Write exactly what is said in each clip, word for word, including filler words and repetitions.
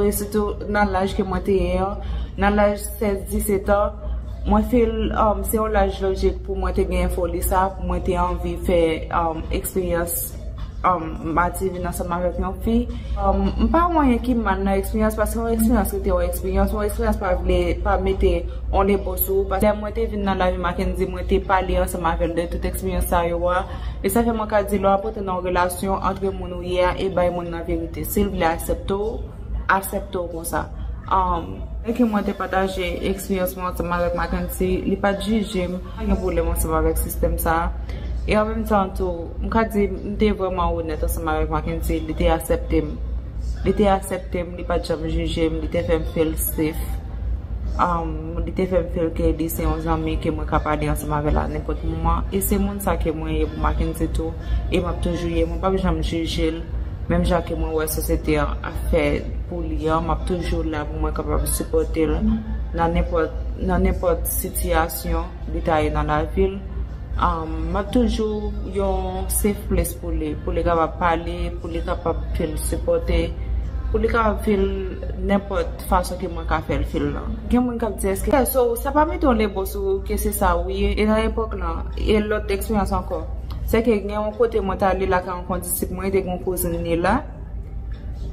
E sitou nan laj ke mwen te ye an, nan laj sèz, disèt an, mwen feel, um, se yon laj lojik pou mwen te gen foli sa, pou mwen te anvi fè, um, eksperyans, um, madiven ansanm avèk yon fi. Um, m pa wè anyen ki mal nan eksperyans, paske yon eksperyans rete yon eksperyans, yon eksperyans pa vle, pa mete yon lebo sou ou, paske lè mwen te vin nan lavi Mackendy, mwen te pale ansanm avè l de tout eksperyans sa yo a, e sa fè mwen ka di lè w ap antre nan yon relasyon, antre moun ou ye a e bay moun nan verite. Si l vle aksepte w, aksepte w konsa. Um, e ke mwen te pataje eksperyans mwen ansanm avèk Mackendy, li pa t jije m, pa gen pwoblèm ansanm avèk sistèm sa a. E an menm tan tou, m ka di m te vrèman onèt ansanm avèk Mackendy, li te aksepte m. Li te aksepte m, li pa t janm jije m, li te fè m feel safe. Um, li te fè m feel ke li se yon zanmi ke mwen ka pale ansanm avè l a nenpòt moman. E se moun sa ke mwen ye pou Mackendy tou. E m ap toujou ye. Mwen p ap janm jije l. Menm jan ke mwen wè sosyete an ap fè pou li an, m ap toujou la pou mwen kapab sipòte l nan nenpòt, nan nenpòt sitiyasyon li ta ye nan lavi l. Um, m ap toujou yon safe place pou li, pou li kapab pale, pou li kapab feel sipòte, pou li kapab feel nenpòt fason ke mwen ka fè l feel lan. Gen moun k ap di, èske, so, sa pa mete yon lebo sou ou ke se sa ou ye? E nan epòk lan, e lòt eksperyans ankò, se ke gen yon kote mwen t ale lakay yon kondisip mwen, te gen yon kouzin li la.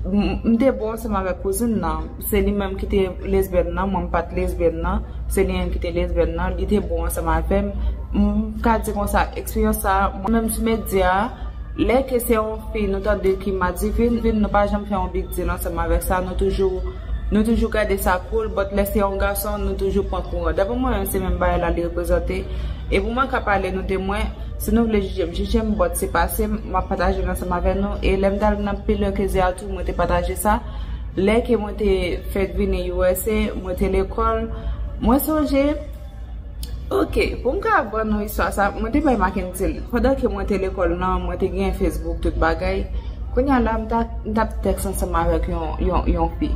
M m te bon ansanm avèk kouzin nan. Se li menm ki te lesbyèn nan, mwen m pa t lesbyèn nan. Se li menm ki te lesbyèn nan, li te bon ansanm avè m. M ka di konsa, eksperyans sa a, mwen menm sou medya a, lè ke se yon fi nou tande ki madivin, nou pa janm fè yon big deal ansanm avèk sa, nou toujou, nou toujou gade sa cool, but lè se yon gason, nou toujou pran kouran. Daprè mwen menm, se menm bagay la li reprezante. E pou mwen ka pale nou de mwen, si nou vle jije m, jije m, but se pase m, m ap pataje l ansanm avè nou. E lè m t al nan Pele Eklezya tou, mwen te pataje sa. Lè ke mwen te fèk vini U S A, mwen te lekòl. Mwen sonje, ok, pou m ka ban nou istwa sa, mwen te bay Mackendy l. Pandan ke mwen te lekòl nan, mwen te gen Facebook, tout bagay. Kounye a la, m t ap, m t ap tèks ansanm avèk yon, yon, yon fi.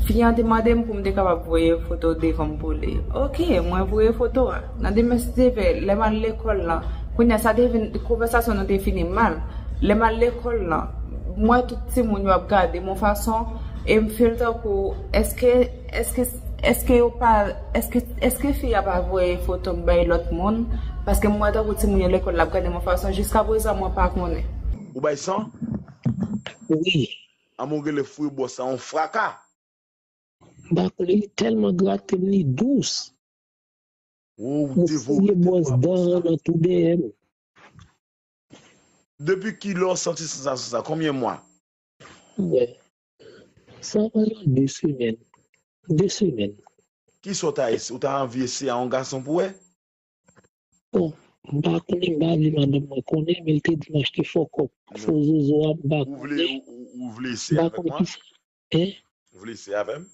Fi an te mande m pou m te kapab voye foto devan m pou li. Ok, mwen voye foto a. Nan demen, si Dye vle, lè m al lekòl lan, kounye a sa te vin, konvèsasyon nou te fini mal. Lè m al lekòl lan, m wè tout timoun yo ap gade m yon fason, e m feel tankou, èske, èske, èske yo pa, èske, èske fi a pa voye foto m bay lòt moun? Paske m wè tankou timoun yo lekòl la ap gade m yon fason, jiskaprezan mwen pa konnen. Ou bay san? Wi. An mwen rele fri bòs sa yon fraka. M pa konnen, li tèlman grate m, li dous. Ou devore tèt mwen bòs sa. Mwen fouye dan an nan tou dèyè m. Depi kilè w santi sansasyon sa? Konbyen mwa? Mwen. Sa va nan de semèn. De semèn. Kisa w ta eseye? Ou ta anvi eseye a yon gason pou wè? Bon, m pa konnen, m pa vle madanm mwen konnen, men l te di m achte fò kòk, fò zozo a, m pa konnen. Ou vle, ou, ou, ou vle eseye avèk mwen? Hein? Ou vle eseye avè m?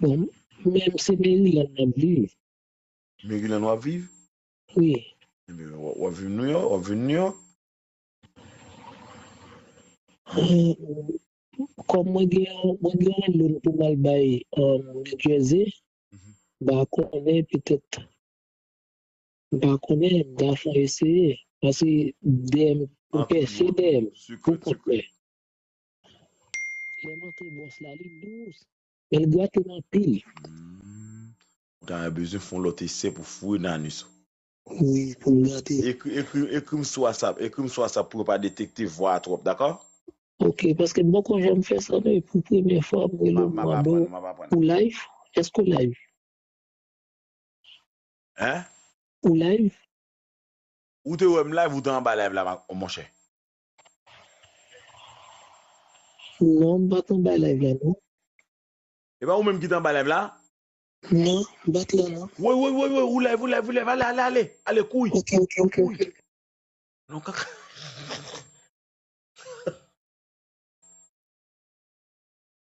Bon, men se Maryland m ap viv. Maryland w ap viv? Wi. Ebyen, w ap, w ap viv New York? W ap vin New York? Euh, kòm mwen gen, mwen gen yon loan pou m al bay, euh, New Jersey, m pa konnen petèt, m pa konnen, m ta fè eseye. Paske dèyè m, ou pèse dèyè m, pou kont mwen. Lè m antre bòs la, li dous. Men l grate m anpil. Hmm. Ou ta bezwen fè yon lòt esè pou foure nan anis ou. Wi, pou m grate. Ekri, ekri, ekri m sou WhatsApp, ekri m sou WhatsApp pou yo pa detekte vwa a twòp, dakò? Ok, paske m poko janm fè sa, non, e pou premye fwa, m rele w, m mande w, ou live? Èske w live? Hein? Ou live? Ou te wè m live, ou te anba live la, ma-, monchè? Non, m pa t anba live la, non. E pa ou menm ki te anba live la? Non, m pa t la, non. Woy, woy, woy, woy, ou live, ou live, ou live, ale, ale, ale, ale, kouri. Ok, ok, ok, ok. Non, kaka.